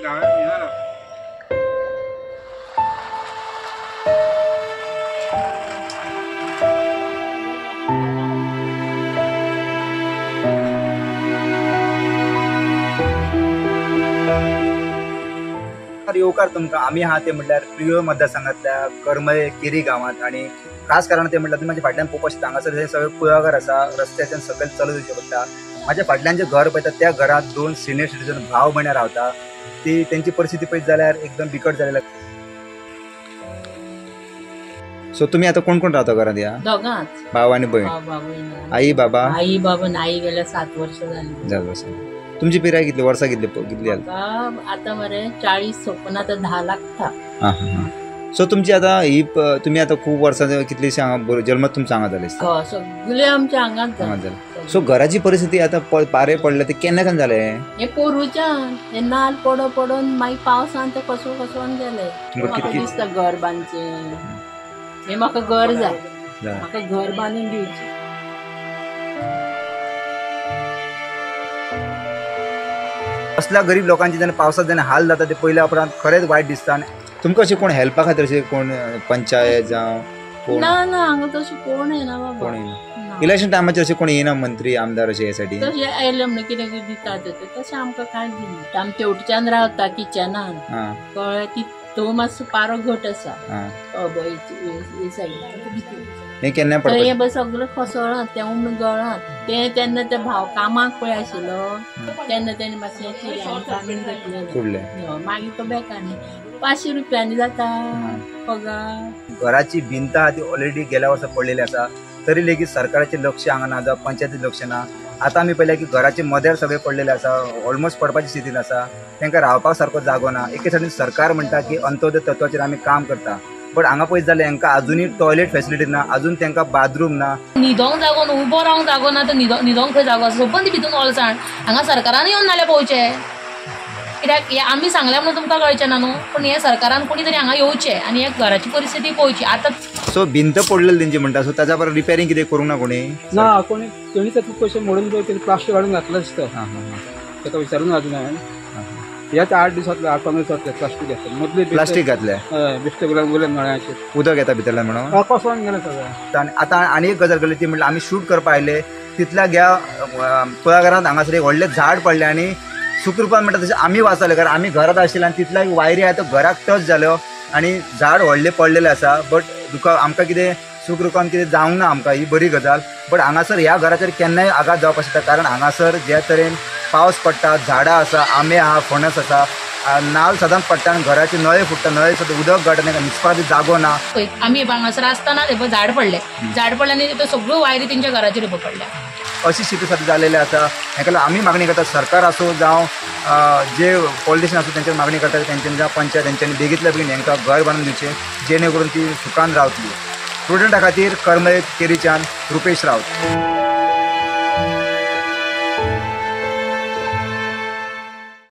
गांवांत. येवकार तुमकां. आमी आहा ते म्हटल्यार प्रियोळ मतदारसंघातल्या करमळे केरी गांवांत आनी खास कारण ते म्हटल्यार तुमी म्हाज्या फाटल्यान पळोवपाक शकता हांगासर हे सगळे कुळागर आसा, रस्त्याच्यान सकयल चलत वचचें पडटा. म्हाज्या फाटल्यान जें घर पळयता त्या घरांत 2 सिनियर सिटीजन भाव भयणां रावता. ती तेंची परिस्थिती पळयत जाल्यार एकदम बिकट जालेली. सो तुमी आतां कोण कोण रावता घरांत? ह्या दोगांच, भाव आनी भयण. आई बाबा? आई बाबा आई गेल्या 7 वर्सां जाली. 7 वर्सां. तुमची पिराय कितली वर्सां कितली कितली आतां मरे 40 सोंपून आतां 10 लागता. सो तुमची आतां ही तुमी आतां खूब वर्सां कितलीशी हांगा जल्मत तुमचो हांगा जाले? सगळे आमच्या हांगाच जाले. सो घराची परिस्थिती आतां पारे पडले ते केन्ना सावन जाले? हे पोरूच्यान हे नाल पडो पडून मागीर पावसान ते कसो कसोन गेले. म्हाका दिसता घर बांदचें, हे म्हाका घर जाय, म्हाका घर बांदून दिवचें. असल्या गरीब लोकांचे जेन्ना पावसांत जेन्ना हाल जाता ते पयल्या उपरांत खरेंच वायट दिसता. आनी तुमकां अशें कोण हेल्पा खातीर अशें कोण पंचायत जावं? ना ना, हांगा तशें कोण येना बाबा, कोण येना. इलेक्शन टायमाचेर अशें कोण येना मंत्री आमदार अशें हे साठी? तशें आयले म्हणून कितें कितें दितात तशें आमकां कांय दिना. आमी तेवटेच्यान रावता किचनान, कळ्ळें? ती तो मातसो पारो घट आसा हे केन्ना हे बस सगळें कोसळ्ळां, तें म्हणून गळ्ळां तें. तेन्ना ते भाव कामाक पळय आशिल्लो तेन्ना तेणें मातशें काडून घेतलें. मागीर तो बेकानी 500 रुपयांनी जाता पगार. घराची भिंत आहा ती ऑलरेडी गेल्या वर्सा पडलेली आसा, तरी लेगीत सरकाराचें लक्ष हांगा ना जावं पंचायतीचें लक्ष ना. आतां आमी पळयलें की घराचे मदेर सगळें पडलेलें आसा, ऑलमोस्ट पडपाची स्थितीन आसा. तांकां रावपाक सारको जागो ना. एके सायडीन सरकार म्हणटा की अंत्योदय तत्वाचेर आमी काम करता, बट हांगा पळयत जाल्यार हांकां अजुनूय टॉयलेट फेसिलिटी ना, अजून तांकां बाथरूम ना, न्हिदोंक जागो ना, उबो रावंक जागो ना, तर न्हिदोंक खंय जागो आसा? सोबून ती भितून ओलसाण. हांगा सरकारान येवन नाल्यार पळोवचें, कित्याक हें आमी सांगलें म्हणून तुमकां कळचें ना न्हू, पूण हें सरकारान कोणी तरी हांगा येवचें आनी हे घराची परिस्थिती पळोवची. आतां सो भिंत पडलेली तेंची म्हणटा, सो ताच्या बरोबर रिपेरींग कितें करूंक ना कोणी? ना कोणी, तेणी तातूंत पयशे मोडून पळय प्लास्टीक हाडून घातलें आसता. ताका विचारून अजून हांवें ह्याच 8 दिसांतले 8-15 दिसांतले प्लास्टीक घातलें, मदले प्लास्टीक घातलें. हय, बेश्टे गुलाम गुलाम नळ्याचेर उदक येता भितरल्यान म्हणून कोसळून गेलें सगळें. आनी आतां आनी एक गजाल घडली ती म्हटल्यार आमी शूट करपा आयले तितल्या ह्या कुळागरांत हांगासर एक व्हडलें झाड पडलें आनी सुखरूपान म्हणटा तशें आमी वाचले, कारण आमी घरांत आशिल्ले आनी तितल्या वायरी आहा त्यो घराक टच जाल्यो आनी झाड व्हडलें पडलेलें आसा. बट दुखा आमकां कितें सुखरूपान कितें जावंक ना आमकां, ही बरी गजाल. बट हांगासर ह्या घराचेर केन्नाय आघात जावपाक शकता, कारण हांगासर ज्या तरेन पावस पडटा, झाडां आसा, आंबे आहा, फणस आसा, नाल सदांच पडटा आनी घराचे नळे फुट्टा, नळे सदां उदक गळटा, तांकां न्हिदपाक जागो ना. आमी हांगासर आसतना झाड पडलें, झाड पडलें आनी त्यो सगळ्यो वायरी तेंच्या घराचेर पडल्या. अशी स्थिती सद्या जालेली आसा. हाका लागून आमी मागणी करता सरकार आसूं जावं जे पॉलिटिशियन आसूं तेंच्यान मागणी करता तेंच्यांनी जावं पंचायत तेंच्यांनी बेगींतल्या बेगीन हांकां घर बांदून दिवचें, जेणे करून ती सुखान रावतली. प्रुडंटा खातीर करमळे केरीच्यान रुपेश रावत.